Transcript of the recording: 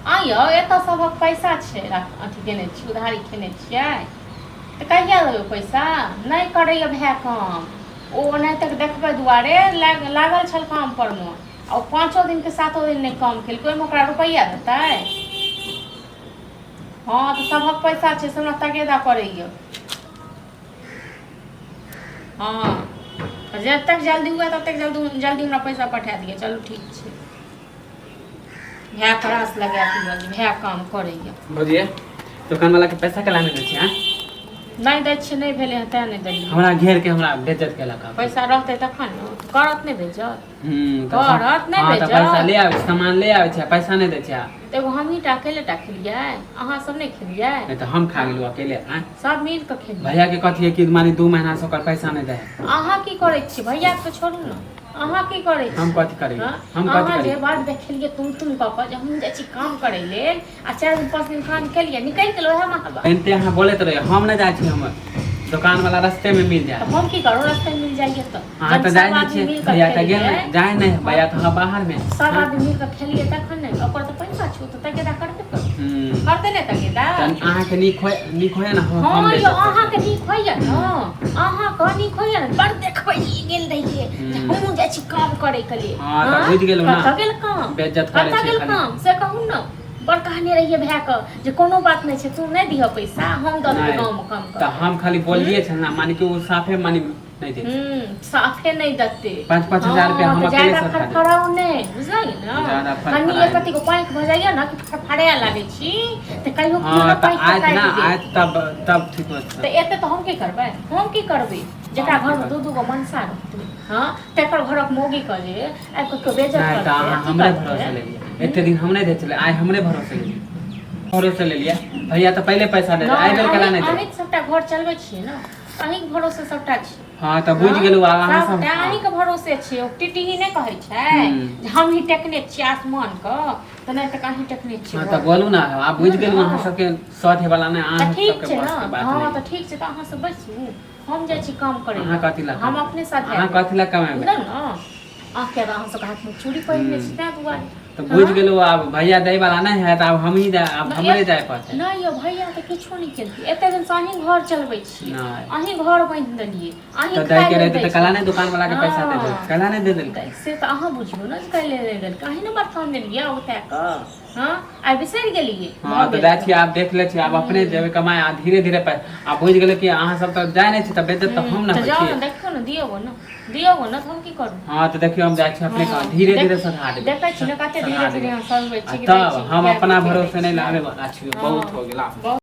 आ यौ, एतऽ सभक पैसा छै, अथी केने छी, उधारी खेने छियै तऽ कहिया देबै पैसा? नहि करैए भाय काम। ओ ओनाहिते देखबै दुआरे लागल छल काम परमे, आ ओ पाँचो दिनके सातो दिन नहि काम केलकै, ओहिमे ओकरा रुपैआ देतै? हँ, तऽ सभक पैसा छै से हमरा तगेदा पड़ैए। हँ, तऽ जतेक जल्दी हुए ततेक जल्दी जल्दी हमरा पैसा पठा दिअ। चलू, ठीक छै। भाय पर आस लगा के गेल, भाय काम करैए। भौजी, दोकान वाला के पैसा केला नहि दै छियै, आँय? नहि दै छियै, नहि भेलै हँ तें नहि देलियै। हमरा घेर के हमरा बेज्जत केलक आब। पैसा रहतै तखन ने करत, नहि बेचत। तऽ करत नहि। हँ, तऽ बेचत। पैसा ले आबै छै, सामान ले आबै छै, पैसा नहि दै छै। तऽ एगो हमही टा अकेले टा खेलियै? अहाँ सब नहि खेलियै? नहि तऽ हम खा गेलहुँ अकेले, आँय? सब मिल कऽ खेलियै। भैया के कथी है कि माने 2 महीना से ओकर पैसा नहि दै है। अहाँ की करै छियै? भैया के तऽ छोड़ू ने, अहाँ की करै हम छियै? कथी करी? हँ? हम कथी अहाँ जे करी? बात देखेलियै तुम तुम कऽ कऽ जे हम जाइ छी काम करै लेल, आ 4 दिन 5 दिन काम केलियै, निकलि गेल ओएह महाबा। एनते अहाँ बोलैत रहियै, हम नहि जाइ छी, हमर दोकान वाला रस्ते में मिल जाए। तऽ हम की करू रास्ते में मिल जाइए तऽ? अहाँ जब तऽ सब जाइ नहि आदमी छियै। मिल कऽ भैया तऽ गेल खेलियै, नहि, जाइ नहि भैया तऽ हँ बाहर में। सब आदमी मिल कऽ खेलियै तखन ने। ओकर तऽ पैसा छौ तऽ तगेदा करबे करू। करतै ने तगेदा? तऽ अहाँके नीक होय, नीक होय ने, हम हँ बेचब यौ, पैसा। अहाँके नीक होइए ने, अहाँके नीक होइए ने। बड़ देखबै गेल रहियै जे हमहूँ जाइ छी काम करैके लेल। हँ, तऽ बुझि गेलहुँ ने। कतऽ गेल काम? बेज्जत करै कतऽ छियै गेल खाली। काम से कहू ने। बड़ कहने रहियै भायके जे कोनो बात नहि छै, तू नहि दिहऽ पैसा, हम दऽ देबै। नहि, गाँवमे काम तऽ कर। हम खाली बोलिए छल ना, माने कि ओ साफे माने नहि दै छै। साफे नहि देतै। 5-5 हजार रुपया हँ, हम तऽ अकेले ज्यादा सधा देब। फड़फड़ाउ नहि, बुझलियै ने? ज्यादा कनि फड़फड़ाइ एक रत्ती पाँखि भऽ जाइए ने कि फड़फड़ाए लागै छी, तऽ कहियो केओ हँ ने तऽ पाँखि आयत काटि ना देत। आयत तब तब ठीक होत। तऽ एते तऽ हम की करबै? हम की करबै जेकरा हम की घरमे दू दू गो मनसा रहतै? हँ, तकर घरक मौगी के जे आबि कऽ केओ बेइज्जत नहि तऽ करतै, अहाँ अथी हमरे करतै। भरोसे लेलियै। एते दिन हम नहि दै छलियै, आइ हमरे भरोसे लेलियै, भरोसे लेलियै। भैया तऽ पहिले पैसा दे दे, आइ बेर केला नहि, नहि दे? अहीं सबटा घर चलबै छियै ने, अहींके भरोसे सबटा छै। हँ, तऽ बुझि गेलहुँ आब अहाँ सब। सबटा अहींके भरोसे छै। ओ टिटही नहि कहै छै जे हम ही टेकने छियै आसमान के, तऽ नहि तऽ अहीं टेकने छियै हँ, तऽ घर। बोलू ने, आब बुझि गेलहुँ अहाँ सबके सधे वाला नहि। तऽ अहाँ ठीक सबके छै बस ने। के बात हँ, नहि। तऽ ठीक छै, तऽ अहाँ सब बैसू, हम जाइ छी काम करै अहाँ लए। कथी लए? हम अपने साथ अहाँ कथी लए कमेबै? बुझलहुँ ने? अहाँ किया अहाँ सबके हाथमे चूड़ी पहिरने छी ताहि दुआरे। तऽ बुझि गेलहुँ, आब भैया दै वाला नहि है, तऽ आब हमही जाय, आब हमरे जाय पड़तै। नहि यौ, भैया तऽ किछो नहि केलकै। एते दिन से अहीं घर चलबै छी। नहि। अहीं घर बान्हि देलियै, अहीं तऽ दै खाय के लेल रहतै दै तऽ कला नहि दोकान वाला के पैसा दे देल? कला नहि दे देलकै? तऽ से तऽ अहाँ बुझियौ ने जे कैले नहि देलकै। अहीं ने बर्तन देलियै ओतय कऽ। हँ, आइ बिसरि गेलियै? हँ, भऽ तऽ गेल। जाइ छियै, आब देख लै छियै, आब अपने जेबै कमाय आ धीरे धीरे आब बुझि गेलै कि अहाँ सब तऽ जाइ नहि छी, तऽ बेज्जत तऽ हम ने तऽ होइ जाउ छी। ने, देखियौ ने, दियौ गो ने, दियौ गो ने, तऽ हम की करू? हँ, तऽ देखियौ, हम जाइ छी अपने हँ, धीरे धीरे सधा देबै। देखै छी ने कते सधा धीरे धीरे देबै। अहाँ सधबै आ छी कि दै तब छी, हम कए अपना बेर भरोसे दै नहि छियै। लाबै वाला छी। हँ, बहुत हो गेल आब। बहुत।